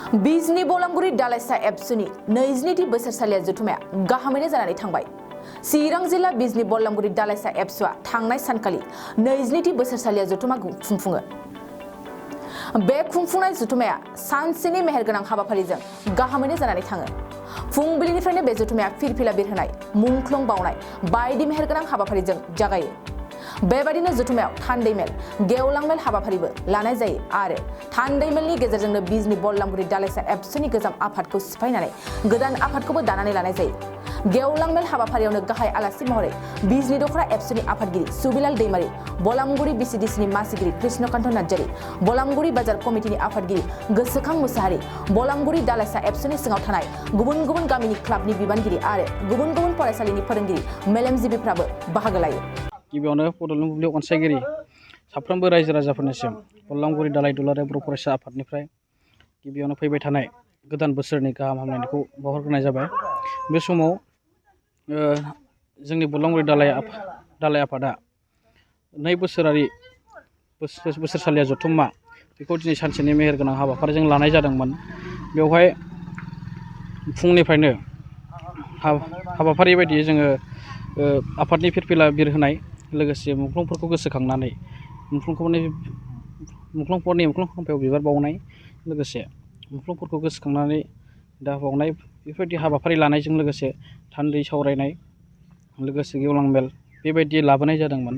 बिजनी बलामगुरि दालाइसा एबसुनि 22 बोसोरसालिया जथुमाया गाहामैनो जानानै थांबाय। चिरां जिल्ला बिजनी बलामगुरि दालाइसा एबसुआ थांनाय सानखालि 22 बोसोरसालिया जथुमा खुंफुङो। बे खुंफुंनाय जथुमाया सानसेनि मेहेरगोनां हाबाफारिजों गाहामैनो जानानै थाङो। फुंबिलिनिफ्रायनो बे जथुमाया फिरफिला बिरहोनाय, मुंख्लं बावनाय बायदि मेहेरगोनां हाबाफारिजों जागायो। बेबादिनो जथुमायाव थान्दैमेल, गेवलां मेल हाबाफारिबो लानाय जायो आरो थान्दैमेलनि गेजेरजोंनो बिजनी बलामगुरि दालाइसा एबसुनि गोजाम आफादखौ सिफायनानै गोदान आफादखौबो दानानै लानाय जायो। गेवलां मेल हाबाफारियावनो गाहाय आलासि महरै बिजनी दखरा एबसुनि आफादगिरि सुबिलाल दैमारी, बलामगुरि बिसिडिसिनि मासिगिरि कृष्णकान्त नार्जारी, बलामगुरि बाजार कमिटिनि आफादगिरि गोसोखां मुसाहारि, बलामगुरि दालाइसा एबसुनि सिङाव थानाय गुबुन गुबुन गामिनि क्लाबनि बिबानगिरि आरो गुबुन गुबुन फरायसालिनि फोरोंगिरि मेलेमजिबिफ्राबो बाहागो लायो। गिबियावनो बड'लेण्ड बुब्लि अनसायगिरि साफ्रोमबो रायजो राजाफोरनिसिम बलामगुरि दालाइ दुलाराय बर' फरायसा आफादनिफ्राय गिबियावनो फैबाय थानाय गोदान बोसोरनि गाहाम हामलायनायखौ बावहरग्रोनाय जाबाय। बे समाव जोंनि बलामगुरि दालाइ आफादा 2 बोसोरसालिया जथुम्मा बेखौ दिनै सानसेनि मेहेरगोनां हाबाफारिजों लानाय जादोंमोन। बेवहाय फुंनिफ्रायनो हाबाफारि बायदियै जोङो आफादनि फिरफिला बिरहोनाय, लोगोसे मुंख्लंफोरखौ गोसोखांनानै मुंख्लंफोरनि मुंख्लं खाम्फायाव बिबार बावनाय, लोगोसे मुंख्लंफोरखौ गोसोखांनानै दा बावनाय, बेफोरबायदि हाबाफारि लानायजों लोगोसे थान्दै सावरायनाय, लोगोसे गेवलां मेल बेबायदि लाबोनाय जादोंमोन।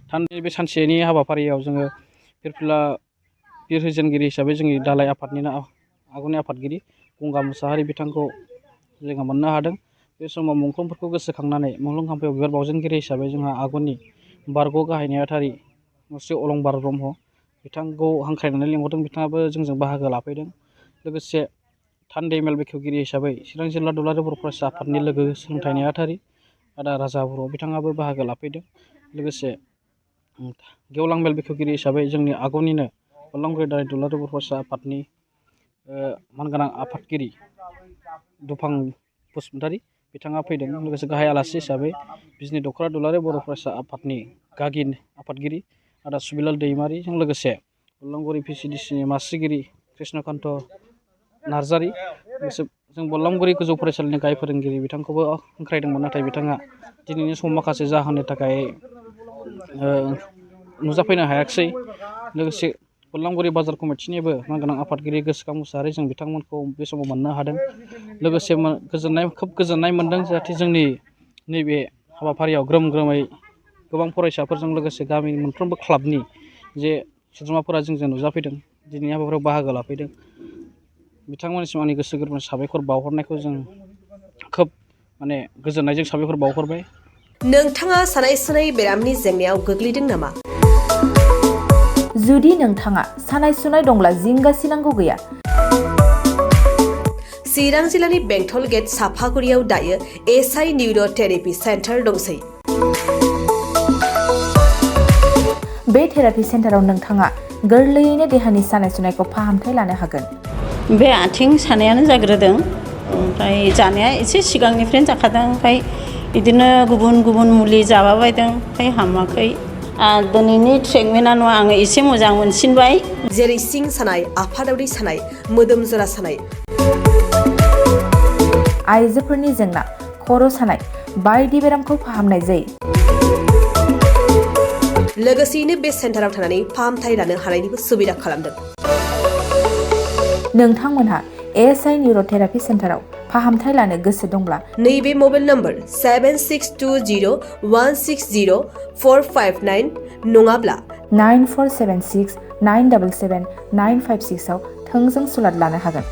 थान्दै बे सानसेनि हाबाफारियाव जोङो फिरफिला बिरहोजेनगिरि हिसाबै जोंनि दालाइ आफादनिनो आगुनि आफादगिरि गंगा मुसाहारि बिथांखौ जोङो मोननो हादों। बे समाव मुंख्लंफोरखौ गोसोखांनानै मुंख्लं खाम्फायाव बिबार बावजेनगिरि हिसाबै जोंहा आगुनि बारग' गाहाय नेहाथारि मुस्रि अलंबार ब्रह्म बिथांखौ हांख्रायनानै लिंहरदों। बिथाङाबो जोंजों बाहागो लाफैदों। लोगोसे थान्दैमेल बेखेवगिरि हिसाबै चिरां जिल्ला दुलाराय बर' फरायसा आफादनि लोगो सोलोंथाइ नेहाथारि आदा राजा बर' बिथाङाबो बाहागो लाफैदों। लोगोसे गेवलां मेल बेखेवगिरि हिसाबै जोंनि आगुनिनो बलामगुरि दालाइ दुलाराय बर' फरायसा आफादनि मानगोनां आफादगिरि दुफां बसुमतारी बिथाङा फैदों। लोगोसे गाहाय आलासि हिसाबै बिजनी दखरा दुलाराय बर' फरायसा आफादनि गागि आफादगिरि आदा सुबिलाल दैमारीजों लोगोसे बलामगुरि बिसिडिसिनि मासिगिरि कृष्णकान्त नार्जारी, लोगोसे जों बलामगुरि गोजौ फरायसालिनि गाहाय फोरोंगिरि बिथांखौबो हांख्रायदोंमोन, नाथाय बिथाङा दिनैनि समाव माखासे जाहोननि थाखाय नुजाफैनो हायाखिसै। लोगोसे बलामगुरि बाजार कमिटिनिबो मानगोनां आफादगिरि गोसोखां मुसाहारि, जों बिथांमोनखौ बे समाव मोननो हादों। लोगोसे खोब गोजोननाय मोन्दों जाहाथे जोंनि नैबे हाबाफारियाव ग्रोम ग्रोमै गोबां फरायसाफोरजों लोगोसे गामिनि मोनफ्रोमबो क्लाबनि जे सोद्रोमाफोरा जोंजों नुजाफैदों, दिनैनि हाबाफारियाव बाहागो लाफैदों। बिथांमोननिसिम आंनि गोसो गोरबोनि साबायखर बावहरनायखौ जों खोब गोजोननायजों साबायखर बावहरबाय। नोंथाङा सानाय सुनाय बेरामनि जेंनायाव गोग्लैदों नामा? जुदि नोंथाङा सानाय सुनाय दंब्ला जिंगासिनांगौ गैया। चिरां जिल्लानि बेंटल गेट साफागुरियाव दायो एसआइ निउर' थेरापि सेन्टार दंसै। बे थेरापि सेन्टाराव नोंथाङा गोरलैयैनो देहानि सानाय सुनायखौ फाहामथाय लानो हागोन। बे आथिं सानायानो जाग्रोदों, ओमफ्राय जानाया एसे सिगांनिफ्रायनो जाखादों, ओमफ्राय बिदिनो गुबुन गुबुन मुलि जाबाबायदों, ओमफ्राय हामाखै। दिनैनि ट्रिटमेन्टआ नङा, आङो एसे मोजां मोनसिनबाय। जेरै सिं सानाय, आफादावरि सानाय, मोदोम जरा सानाय, आइजोफोरनि जेंना, खर' सानाय बायदि बेरामखौ फाहामनाय जायो। लोगोसेयैनो बे सेन्टाराव थानानै फाहामथाय लानो हानायनिबो सुबिदा खालामदों। नोंथांमोनहा एसआइ निउर' थेरापि सेन्टाराव फाहामथाय लानो गोसो दंब्ला नैबे मबाइल नम्बर 7620160459 नङाब्ला 9476977956 आव थोंजों सुलाद लानो हागोन।